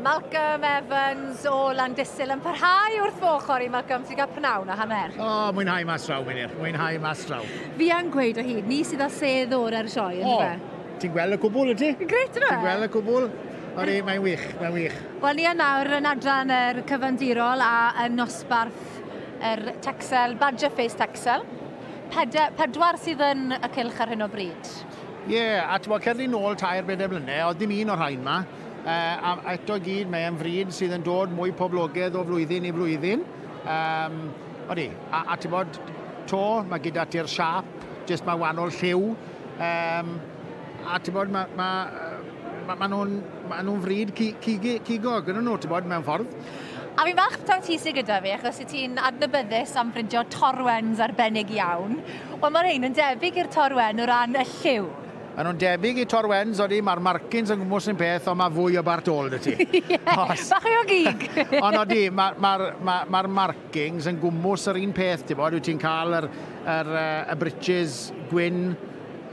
Malcolm Evans o Landysul yn parhau wrth fy ochr i. Malcolm, ti'n cael pnawn a hanner. O, mwynhau mas draw, Meinir. Mwynhau mas draw. Fi yn gweud o hyd, ni sydd â sedd o'r sioe, yn fe? Ti'n gweld y cwbl, wyt ti? Grêt, yna? Ti'n gweld y cwbl? Odi, mae'n wych, mae'n wych. Wel, ni yn nawr yn adran yr cyfandirol a yn nosbarth yr Texel, Badger Face Texel. Pede, pedwar sydd yn y cylch ar hyn o bryd. Ie, yeah, a ti'n bod, cerddi nôl tair, bedair blynedd, oedd dim un o'r rhain ma. A eto i gyd, mae'n fryd sydd yn dod mwy poblogaidd o flwyddyn i flwyddyn. Odi, a, a ti'n bod, to, mae gyda ti'r siap, jyst mae wahanol lliw. A ti'n bod, mae ma, ma, ma nhw'n ma nhw fryd cigog yn nhw, ti'n bod, mewn ffordd. A fi'n falch taw ti sydd gyda fi, achos ti'n adnabyddus am fridio torwens arbennig iawn. Wel, mae'r rhain yn debyg i'r torwen o ran y lliw. Maen nhw'n debyg i torwens, odi, mae'r markings yn gwmws yn peth, ond mae fwy o bart ôl 'da ti. Ie, bach o gig. Ond odi, mae'r ma, ma, ma markings yn gwmws yr un peth, ti'n bod, wyt ti'n cael yr, yr, y breeches gwyn,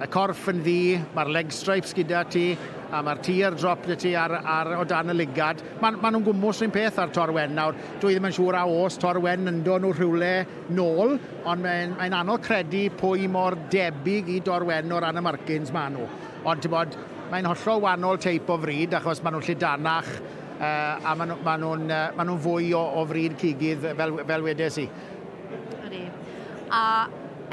y corff yn ddu, mae'r leg stripes gyda ti, a mae'r tear drop 'da ti ar, ar, o dan y ligad. Maen ma nhw'n gwmws un peth ar Tor Wen nawr. Dwi ddim yn siŵr a oes Tor Wen yndo nhw rhywle nôl, ond mae'n mae anodd credu pwy mor debyg i Dor Wen o ran y markings maen nhw. Ond ti'n bod, mae'n hollol wahanol teip o fryd, achos maen nhw'n lludanach, a maen nhw'n ma nhw, ma nhw fwy o fryd cigydd, fel wedes i. Ydy. A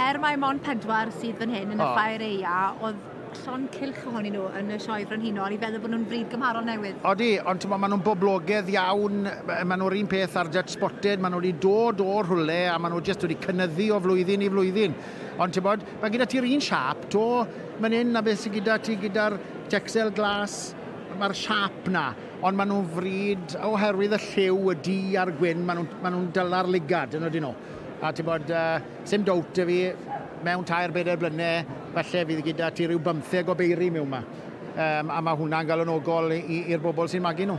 er mai mond pedwar sydd fan hyn yn y ffair aea, oedd llond cylch ohonyn nhw yn y sioe frenhinol i feddwl bod nhw'n fryd gymharol newydd. Odi, ond ti'n maen nhw'n boblogaidd iawn, maen nhw'r un peth ar Dutch Spotted, maen nhw wedi dod o'r rhywle a maen nhw jyst wedi cynyddu o flwyddyn i flwyddyn. Ond ti'n bod, mae gyda ti'r un siâp, to, man hyn a beth sydd gyda ti gyda'r Texel glas, mae'r siâp na, ond maen nhw'n fryd oherwydd y lliw, y du a'r gwyn, maen nhw'n ma nhw dyla'r ligad, yn ydyn nhw. A ti'n bod, sim doubt 'da fi, mewn 3-4 blynedd, falle fydd gyda ti rhyw 15 o beiri mewn ma. A mae hwnna'n galonogol i'r bobl sy'n magu nhw.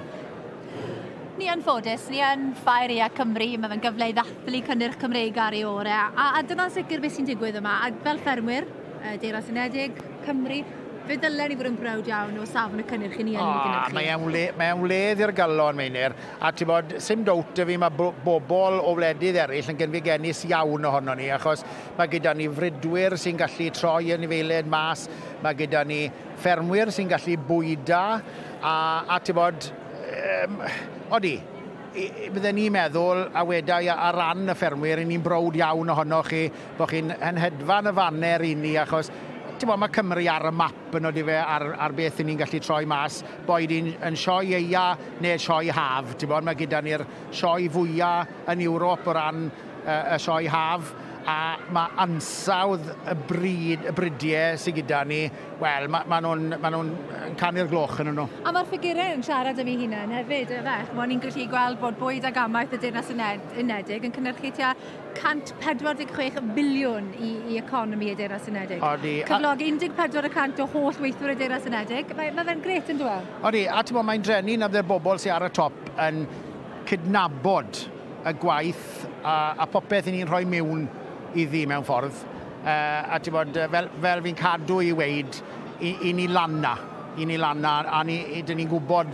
Ni yn ffodus, ni yn Ffair Aeaf Cymru, mae fe'n gyfle i ddathlu cynnyrch Cymreig ar ei orau, a dyna'n sicr beth sy'n digwydd yma. A fel ffermwyr, Deyrnas Unedig, Cymru, fe ddylen ni fod yn browd iawn o safon y cynnyrch i ni yn ei gynhyrchu. Mae e'n wle, mae e'n wledd i'r galon, Meinir. A ti'n bod, sim doubt 'da fi, mae bobl o wledydd eraill yn genfigennus iawn ohono ni, achos mae gyda ni fridwyr sy'n gallu troi anifeiliaid mas, mae gyda ni ffermwyr sy'n gallu bwyda, a ti'n bod, odi, bydden ni'n meddwl, a wedai ar ran y ffermwyr, i ni'n browd iawn ohonoch chi, bod chi'n yn hedfan y faner i ni, achos ti'n bod, mae Cymru ar y map yn odi fe, ar beth i ni'n gallu troi mas, boed i'n yn sioe aea neu sioe haf, ti'n bod, mae gyda ni'r sioe fwyaf yn Ewrop o ran y sioe haf, a mae ansawdd y bryd, y bridiau sydd gyda ni, wel, mae ma nhw'n ma nhw canu'r gloch yn nhw. A mae'r ffigurau yn siarad am ei hunain hefyd, yfe? Ch'mod, ni'n gallu gweld bod bwyd ag amaeth y Deyrnas Unedig yn cynhyrchu tua 146 biliwn i economi y Deyrnas Unedig. Odi. Cyflogi 14% o holl weithwyr y Deyrnas Unedig. Mae, mae fe'n grêt yn dweud. Odi, a ti'n bod, mae'n drenu na bydde'r bobl sydd ar y top yn cydnabod y gwaith a popeth i ni'n rhoi mewn iddi mewn ffordd. A ti'n bod, fel fi'n cadw i weud, i ni lan na. I ni lan na, a ni, dyn ni'n gwybod,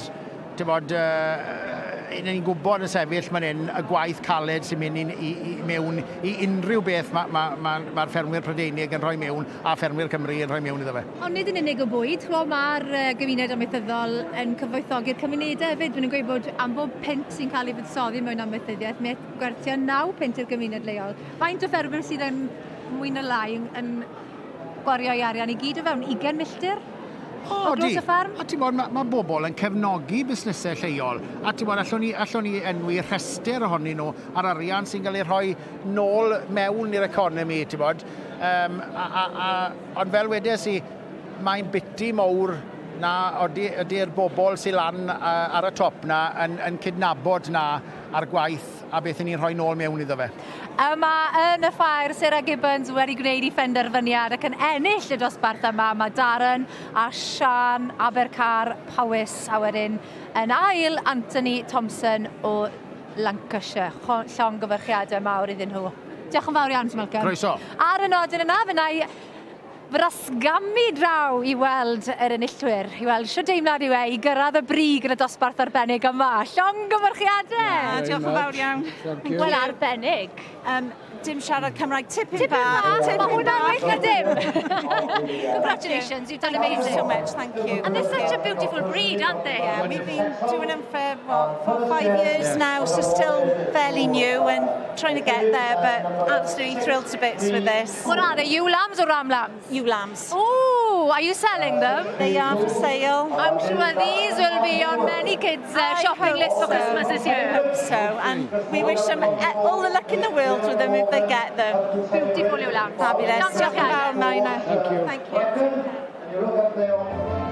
ti'n bod, dyn ni'n gwybod yn sefyll man hyn y gwaith caled sy'n mynd i mewn i unrhyw beth mae'r ma, ma, ma, ma ffermwyr Prydeinig yn rhoi mewn a ffermwyr Cymru yn rhoi mewn iddo fe. Ond nid yn unig y bwyd, ch'mo' ma'r gymuned amaethyddol yn cyfoethogi'r cymunedau hefyd. Maen nhw'n gweud bod am bob punt sy'n cael ei fuddsoddi mewn amaethyddiaeth, mae gwerth tua 9 punt i'r gymuned leol. Faint o ffermwyr sydd yn mwy na lai yn gwario ei arian i gyd o fewn 20 milltir o dros y ffarm? A ti'n bod, mae ma bobl yn cefnogi busnesau lleol. A ti'n bod, allwn ni enwi rhestr ohonyn nhw ar arian sy'n cael ei rhoi nôl mewn i'r economi, ti'n bod. Ond fel wedes i, mae'n biti mowr na ydy'r bobl sy'n lan ar y top na yn cydnabod na a'r gwaith a beth 'y ni'n rhoi nôl mewn iddo fe. Yma yn y ffair, Sarah Gibbons wedi gwneud ei phenderfyniad ac yn ennill y dosbarth yma. Mae Darren a Sian Abercar Powys a wedyn yn ail Anthony Thompson o Lancashire. Llongyfarchiadau mawr iddyn nhw. Diolch yn fawr iawn, Malcolm. Croeso. Ar y nodyn yna, fe wna i Frasgamu draw i weld yr enillwyr, i weld shwd deimlad yw e i gyrraedd y brig yn y dosbarth arbennig yma. Llongyfarchiadau! Yeah, diolch yn fawr iawn. Thank you. Wel, arbennig. Dim siarad Cymraeg, tipyn Tipyn bach. bach, mae hwnna'n well na dim. Congratulations, you've done Thank you amazing. so much, thank you. And they're such a beautiful breed, aren't they? Yeah, we've been doing them for, what, 4 or 5 years now, so still fairly new and trying to get there, but absolutely thrilled to bits with this. What are they, ewe lambs or ram lambs? Ewe lambs. Oh, are you selling them? They are for sale. I'm sure these will be on many kids' I shopping hope lists for so. Christmas this I year. hope so. And we wish them all the luck in the world with them if they get them. Beautiful ewe lambs. Fabulous. Diolch Diolch yn fawr, Maina. Thank you. Thank you.